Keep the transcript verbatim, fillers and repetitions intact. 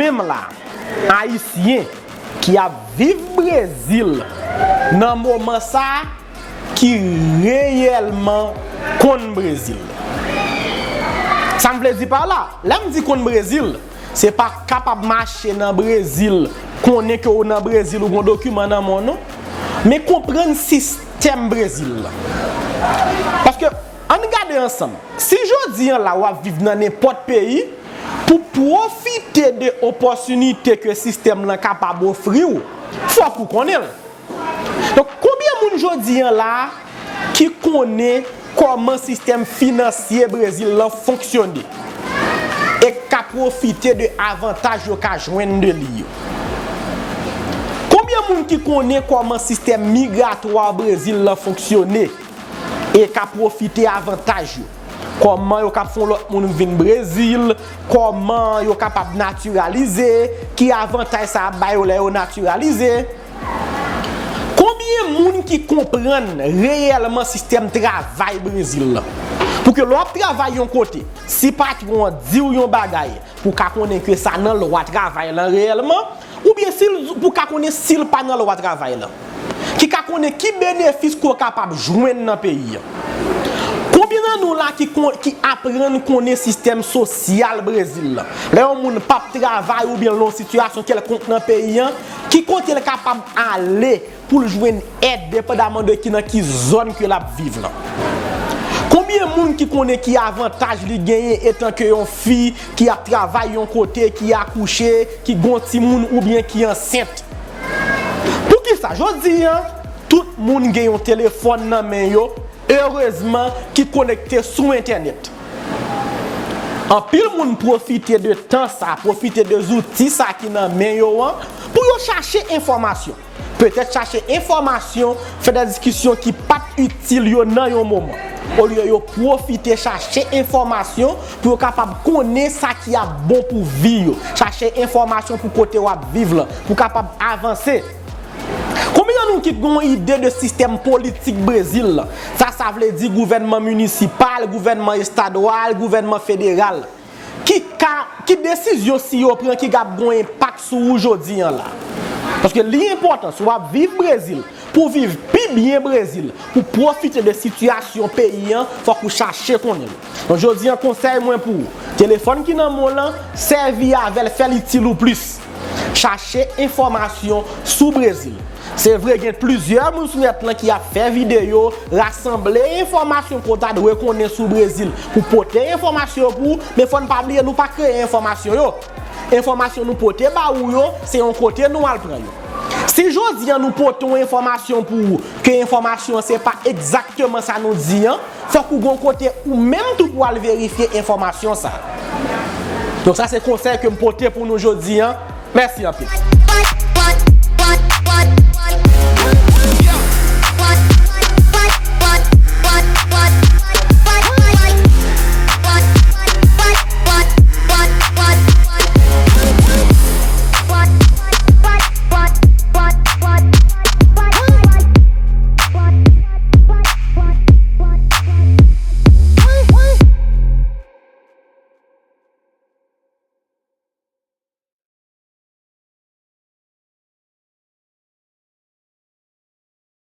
menm la, Ayisyen ki ap viv Brezil nan moman sa a ki reyèlman konn Brezil. Sa m vle di pa la, lè m di konn Brezil, se pa kapab mache nan Brezil, konnen ke w nan Brezil, ou gon dokiman nan men w non. Men konprann sistèm Brezil la. Paske, ann gade ansanm. Si jodi an la w ap viv nan nenpòt peyi, pou pwofite de opòtinite ke sistèm lan kapab ofri w, fòk ou konnen l. Donk, konbyen moun jodi an la ki konnen kòman sistèm finansye Brezil lan fonksyone e k ka pwofite de avantaj yo ka jwenn de li yo? Konbyen moun ki konnen kòman sistèm migratwa Brezil lan fonksyone e ka pwofite avantaj yo? Kòman yo ka fè yon lòt moun vin Brezil? Kòman yo kapab natiralize? Ki avantaj sa ap ba yo lè yo natiralize? Konbyen moun ki konprann reyèlman sistèm travay Brezil lan? Pou ke lè w ap travay yon kote, si patwon an di w yon bagay, pou w ka konnen ke sa nan lwa travay lan reyèlman, oubyen si l, pou w ka konnen si l pa nan lwa travay lan, ki ka konnen ki benefis ke w kapab jwenn nan peyi an. Konbyen nan nou la ki, kon, ki aprann konnen sistèm sosyal Brezil lan? Lè yon moun p ap travay oubyen l nan yon sitiyasyon kèlkonk nan peyi an, ki kote l kapab ale pou l jwenn èd, depandaman de ki, nan ki zòn ke l ap viv lan? Konbyen moun ki konnen ki avantaj li genyen etanke yon fi ki ap travay yon kote, ki akouche, ki gon timoun oubyen ki ansent? Poukisa jodi an, tout moun gen yon telefòn nan men yo, erezman ki konekte sou entènèt? Anpil moun pwofite de tan sa, pwofite de zouti sa ki nan men yo an, pou yo chache enfòmasyon. Petèt chache enfòmasyon, fè de diskisyon ki pa t itil yo nan yon moman. Olye yo pwofite chache enfòmasyon pou yo kapab konnen sa ki ap bon pou vi yo. Chache enfòmasyon pou kote w ap viv lan, pou kapab avanse. Konbyen nan nou ki gen yon ide de sistèm politik Brezil lan? Sa, sa vle di gouvènman minisipal, gouvènman estadwal, gouvènman federal. Ki ka, ki desizyon si yo pran ki kab gon enpak sou ou jodi an la? Paske li enpòtan, si w ap viv Brezil, pou w viv pi byen Brezil, pou w pwofite de sitiyasyon peyi an, fòk ou chache konnen l. Donk, jodi an, konsèy mwen pou ou, telefòn ki nan men w lan, sèvi avè l, fè l itil ou plis. Chache enfòmasyon sou Brezil. Se vre, gen plizyè moun sou nèt lan ki ap fè videyo, rasanble enfòmasyon ke w ta dwe konnen sou Brezil pou pote enfòmasyon yo pou ou, men fò n pa bliye, nou pa kreye enfòmasyon yo. Enfòmasyon nou pote ba ou yo, se yon kote nou al pran yo. Si jodi an nou pote yon enfòmasyon pou ou, ke enfòmasyon an se pa egzakteman sa nou di an, fòk ou gon kote ou menm tou pou al verifye enfòmasyon sa. Donk sa se konsèy ke m pote pou nou jodi an. Mèsi anpil.